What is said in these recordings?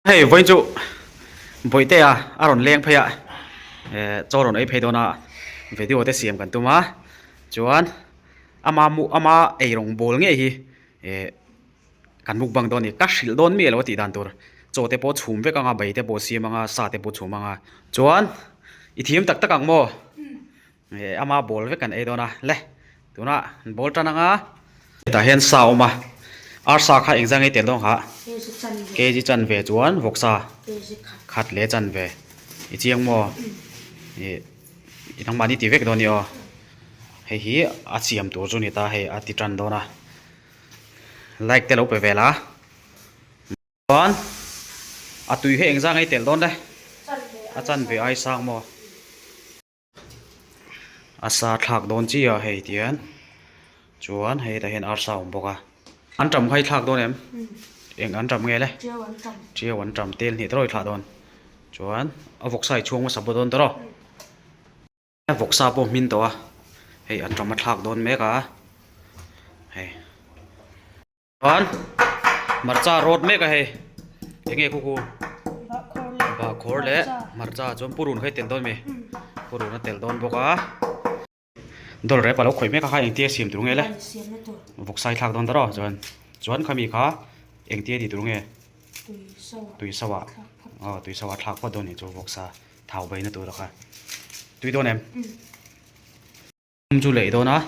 Hei vawiin chu Bawihtea a rawn leng phei a eh chaw rawn ei phei dawn a video te siam kan tum a chuan ama mu ama eirawng bawl ngei hi eh kan mukbang dawn a ni ka hrilh dawn mi alo tih dan tur chaw te pawh chhum vek ang a bai te pawh siam ang a sa te pawh chhum ang a chuan i thiam tak tak ang maw. Eh ama bawl vek kan ei dawn a le tunah an bawl tan ang a. Hetah hian sa a awm a arsa kha engzah nge tel dawn kha kg chanve chuan vawksa khat leh chanve i chiang maw ih i nangmahni ti vek dawn a ni aw hei hi a siam tur chu a ni ta hei a ti tan dawn a like te lo pe vel a. Chuan a tui hi engzah nge tel dawn le a chanve ai sang maw. A sa thlak dawn chi a hei tihian chuan hei tah hian arsa a awm bawk a an tam kha i thlak dawn em eng an tam nge le tiau an tam tel hnih tawrh i thlah dawn chuan a vawksa i chhuang hmasa pawh dawn tawrh aw vawksa pawh hmin tawh a hei an tam a thlak dawn mek a hei. Chuan hmarcha rawt mek a hei eng nge khuku bahkhawr leh hmarcha chuan purun kha i telh dawn mi purun a telh dawn bawk a dawl rep a lo khawih mek a kha engtia siam tur nge le vawksa i thlak dawn ta rawh chuan chuan khami kha engtia tih tur nge tui so ah aw tui so ah thlak phawt dawn a nih chu vawksa thau baina tur a kha tui dawn em. Lum chu leih dawn a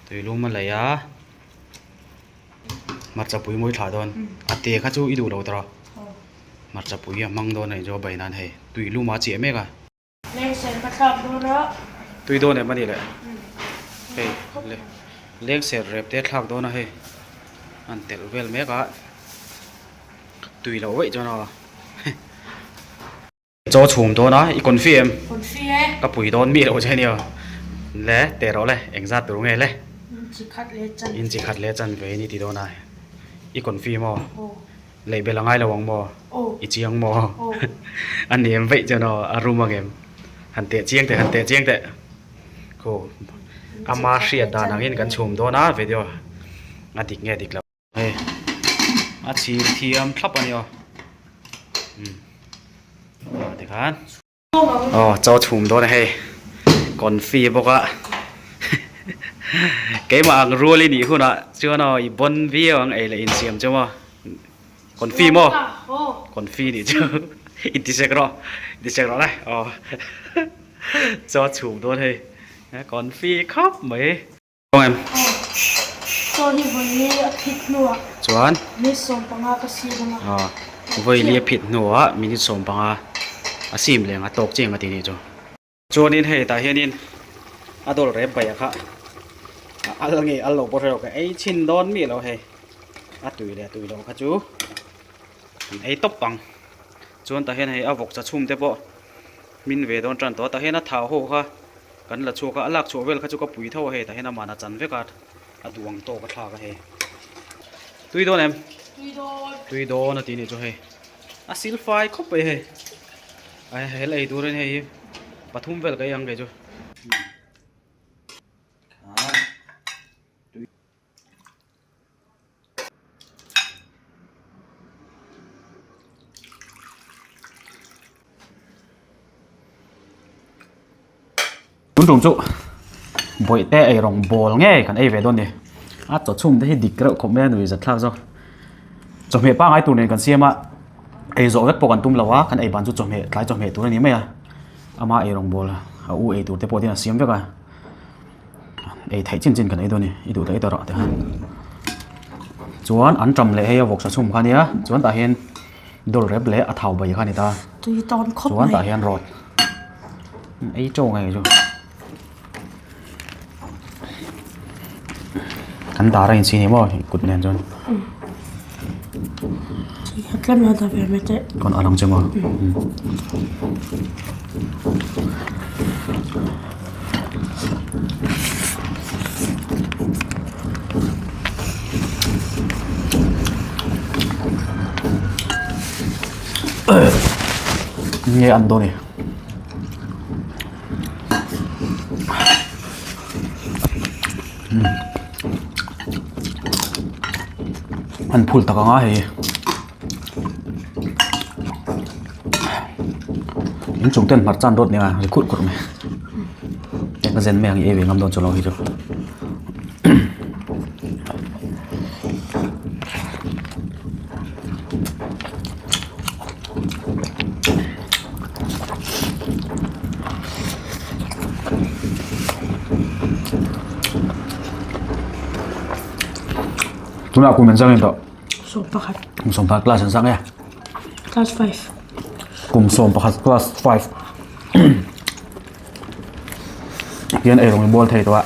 tuilum a leih a hmarcha pui mawi thlah dawn a te kha chu i duh lo tawh hmarcha pui a hmang dawn a nih chu a bai nan hei tuilum a chiah mek a. Lengser ka thlak dawn a. Tui dawn em a nih leh hei lengser rep te a thlak dawn a hei an telh vel mek a tui loh veih chuan aw. Chaw chhum dawn a, i confi em? Confi e. Ka pui dawn mi lo che nia. Le, teh rawh le, engzat tur nge le? Inchi khat leh chan ve. Inchi khat leh chan ve in i ti dawn a. I confi maw? Aw. Lei bel a ngai lo ang maw? Aw. I chiang maw? Aw. A nem veih chuan aw, a rum ang em? Han teh chiang teh, han teh chiang teh. Khu, ama hriat dan angin kan chhum dawn a video a dik nge dik lo. Hei a chhir thiam thlap a ni aw umm ah tikhan aw chaw chhum dawn a hei confi bawk a keimah ang rual i nih hunah chuan aw i bawn viau ang ei leh insiam chu maw confi maw confi nih chu i ti sek rawh i ti sek rawh le aw chaw chhum dawn hei confi khawp mai. Em? Chaw hi vawi li a phit hnuah Chuan? Minute 15 ka sim ang a. Aw, vawi li a phit hnuah minute 15 a sim leh ang a tawk chiang a ti nih chu. Chuanin hei tah hianin a dawl rep bai a kha a al nge al lo pawh hre lo ka ei chhin dawn mi lo hei a tui leh tui loh kha chu kan ei tawp ang. Chuan tah hian hei a vawkcha chhum te pawh hmin ve dawn tan tawh a tah hian a thau ho kha Kan la chhuak a, a lak chhuah vel kha chu ka pui tho a hei tah hian amah a chan vek a, a duh ang tawk a thlak a hei. Tui dawn em? Tui dawn. Tui dawn a ti nih chu hei. A sil fai khawp mai hei. A hel ei turin hei hi pathum vel ka ei ang kei chu. Tun tum chu bawihte ei rawng bawl nge kan ei ve dawn ni a chaw chhum te hi dik reuh khawp mai a nui zat thlak zawk chawhmeh pangngai tur nen kan siam a ei zawh vek pawh kan tum lo a kan ei ban chu chawhmeh tlai chawhmeh tur a ni mai a ama ei rawng bawl a u ei tur te pawh te hian a siam vek a. Ei theih chin chin kan ei dawn a ni i duh leh i ta rawh tikhan chuan an ṭam leh hei a vawksa chhum kha ania chuan tah hian dawl rep leh a thau bai kha a ni ta tui tawn khawp chuan tah hian rawt ei chaw ngei chu kan dar a insi ni maw kut nen chuan tlem a dah ve mai teh kawn a lang che maw. Nge an dawn e an phul tak ang a hei. Inchung ten hmarcha an rawt nia ri khurh khurh mai. Eng a zen mai ang i ei ve ngam dawn chu lo hi chu. Tunah kum an zang em tawh? 11. Kum 11 class an zang e. Class 5. Kum 11 class 5. Hian ei rawng i bawl thei tawh a.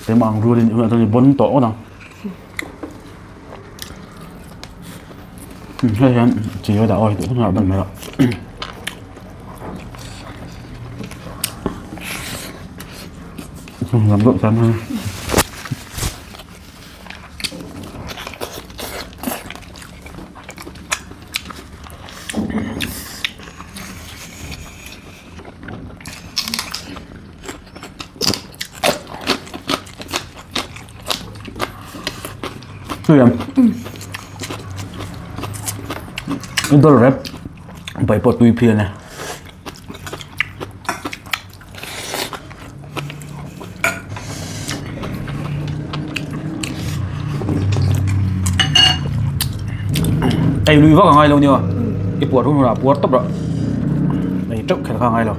Keimah ang rualin i hunah chuan i bawn tawh ngawt ang. Hei hian chi a dah awi duh hunah ban mai a. Lam deuh tan a. Idol rep bai pawh tui phian e. Ei lui vak a ngai lo nia i puar hun hunah puar tawp rah ei teuh kher kha a ngai lo.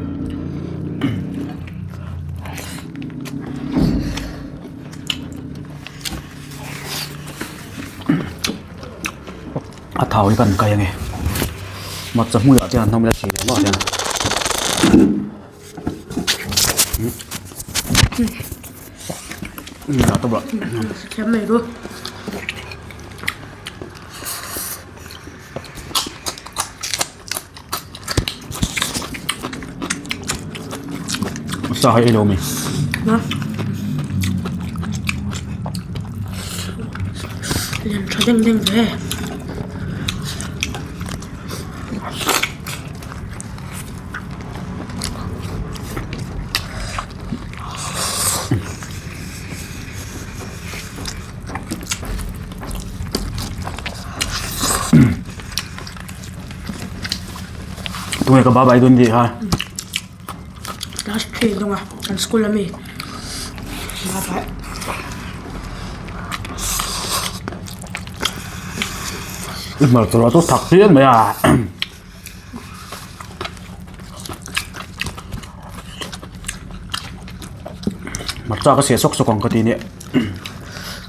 A thau hi kan kai ange hmarcha hmuiah te an hnawm ila chi leh maw hian. Sa hi ei lo mi. Lian tha deng deng ve. Tunge ka bye bye dawn tih kha. Class 3 dawnga kan school ami bye bye. I hmarcha chu thak phian mai a. Hmarcha ka siah sawk sawk ang ka ti nia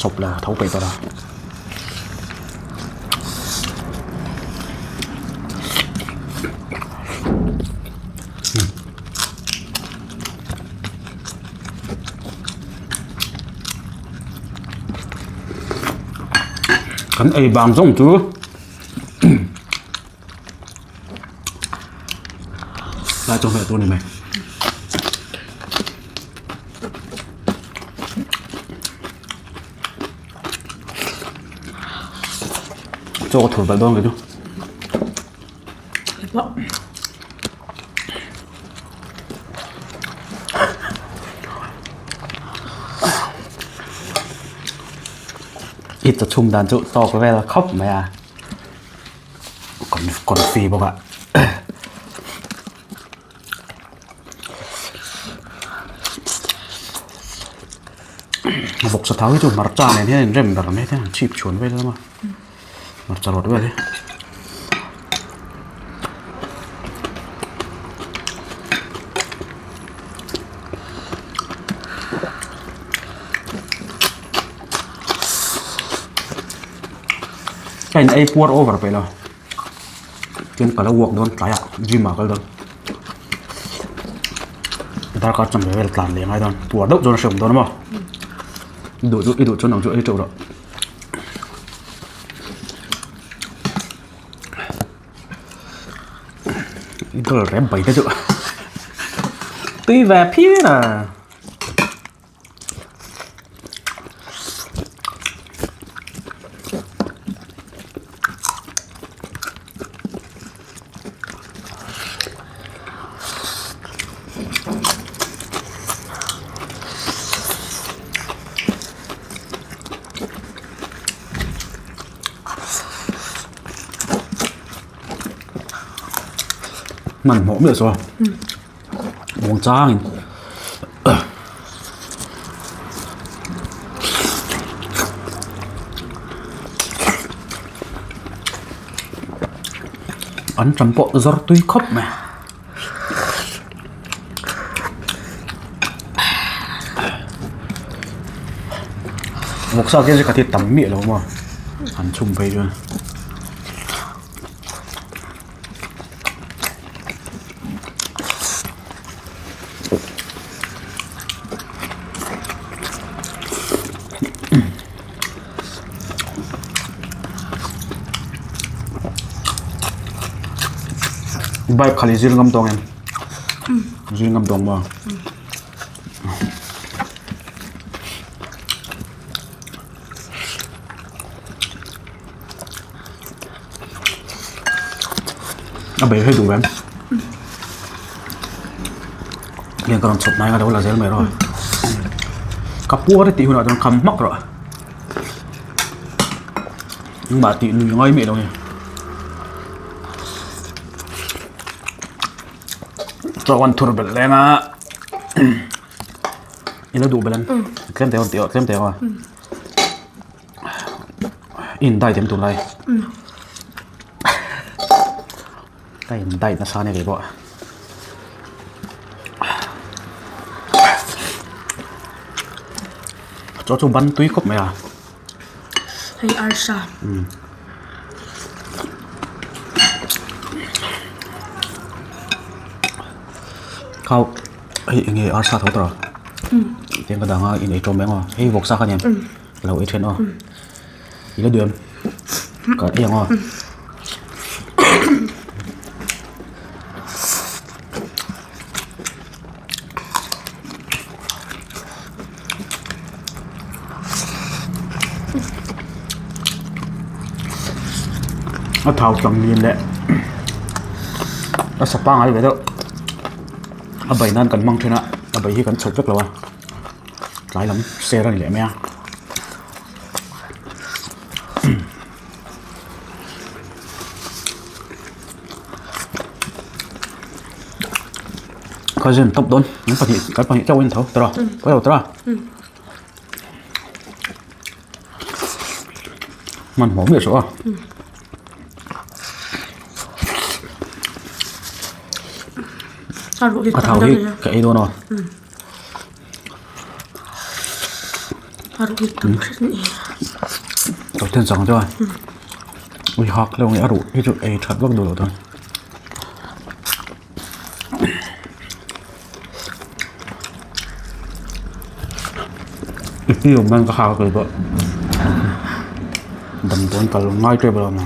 chawp la tho peih tawh la. Kan ei bang zawng chu. Lai chawhmeh tur a ni mai. Chaw ka thur belh dawn kei chu. I chaw chhum dan chu tawk vel khawp mai a. Confi bawk a vawksa thau hi chu hmarcha nen hian in rem ber mai te chhip chhuan vel lam a hmarcha rawt vel hi. Ka in ei puar over peih lo chuan ka lo walk dawn tlai ah gym ah kal dawn darkar chanve vel tlan leh ngai dawn puar deuh chuan a hreawm dawn a maw i duh chu i duh chuan ang chu ei teuh rawh. I dawr rep bai te chu tui ve phian a. Hmanhmawh miah saw muang changin an ṭam pawh zawr tui khawp mai. Vawksa te chu ka ti tam miah lo maw an chhum phei chuan. Bike khalh i zir ngam tawng em? Zir ngam tawng maw? A bei hle duh em? Heng ka rawn chhawp hnai a lo la zel mai rawh. Ka puar tih hunah chuan kham hmak rawh. Engmah tih lui ngai miah lo ni. Chaw an thur belh leng a. I lo duh belh em? Tlem te aw tlem te aw. In diet em tunlai? Ka in diet nasa a ni ve pawh. Chaw chu ban tui khawp mai a. Hei arsa. Khau hei eng nge arsa tho tawh a? Tiang ka dang a in ei tawm mai ang aw. Hei vawksa kha nia. Ka lo ei then aw. I la duh em? Ka ei ang aw. A thau tlang lian leh a sa pangai ve deuh a bai nan kan hmang thin a a bai hi kan chhawp vek lo a tlai lam ser a ni leh mai a. Cousin top dawn an pahnih kan pahnih chauh a intho tawh a pawi lo tawh a hmanhmawh miah suh a. A thau hi ka ei dawn a. Lo then chang chuan ui hak leuh nge a ruh hi chu ei that vak duh loh dawn. I pi awm nan ka hak a kei pawh damdawiin kal ngai tep lo ang.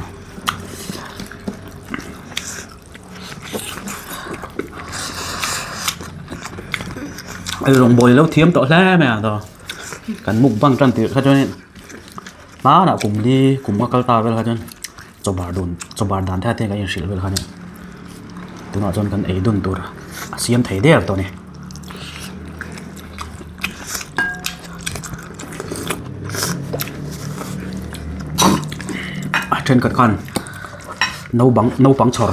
Rawngbawl ilo thiam tawh hle mai a tawh kan mukbang tan tirh kha chuanin hmanah kum li kum a kal ta vel kha chuan chaw bar dun chaw bar dan te kha kan inhrilh vel kha nia tunah chuan kan ei dun tur a siam thei der tawh a ni. A thenkhat khan naupang naupang chhawr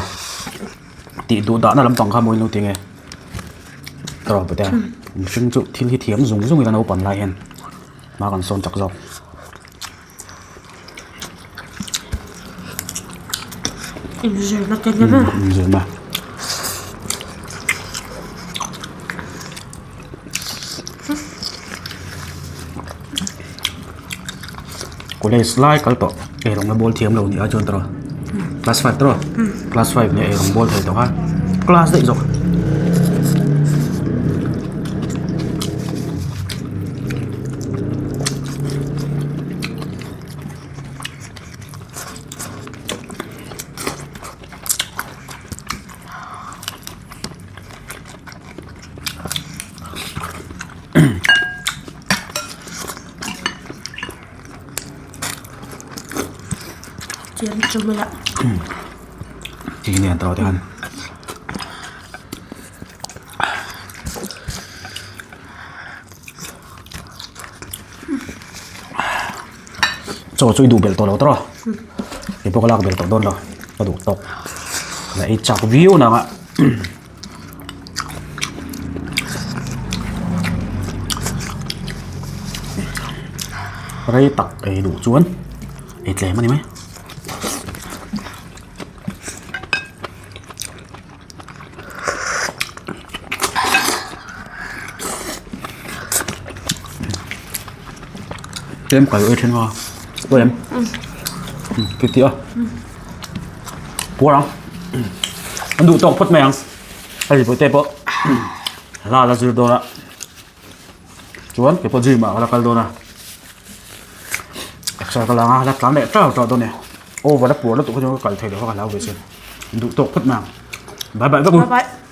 tih duh dahna lampang kha mawi lo ti nge tawrh pawh te mihring chu thil hi thiam zung zung ila naupan lai hian hma kan sawn chak zawk. Inzirna te ni ber. Inzirna. College lai kal tawh eirawng la bawl thiam lo nia chuan tawrh class five tawrh class five nia eirawng bawl thei tawh kha class daih zawk. Chi nen tawh te khan. Chaw chu i duh belh tawh lo tawrh a, kei pawh ka lak belh tawh dawn lo ka duh tawk la ei chak viau nang a. Rei tak ei duh chuan ei tlem a ni mai. Tlem kai ui then a pawi em ti tih a puar ang an duh tawk phawt mai ang hei pawh te pawh hla la zir dawn a chuan kei pawh gym ah ka la kal dawn a exer ka la ang a la tlan leh teuh teuh dawn a ni over a puar lutuk hi chuan ka kal thei lo kha ka hlau ve sin duh tawk phawt mai ang bye bye vek u. Bye bye.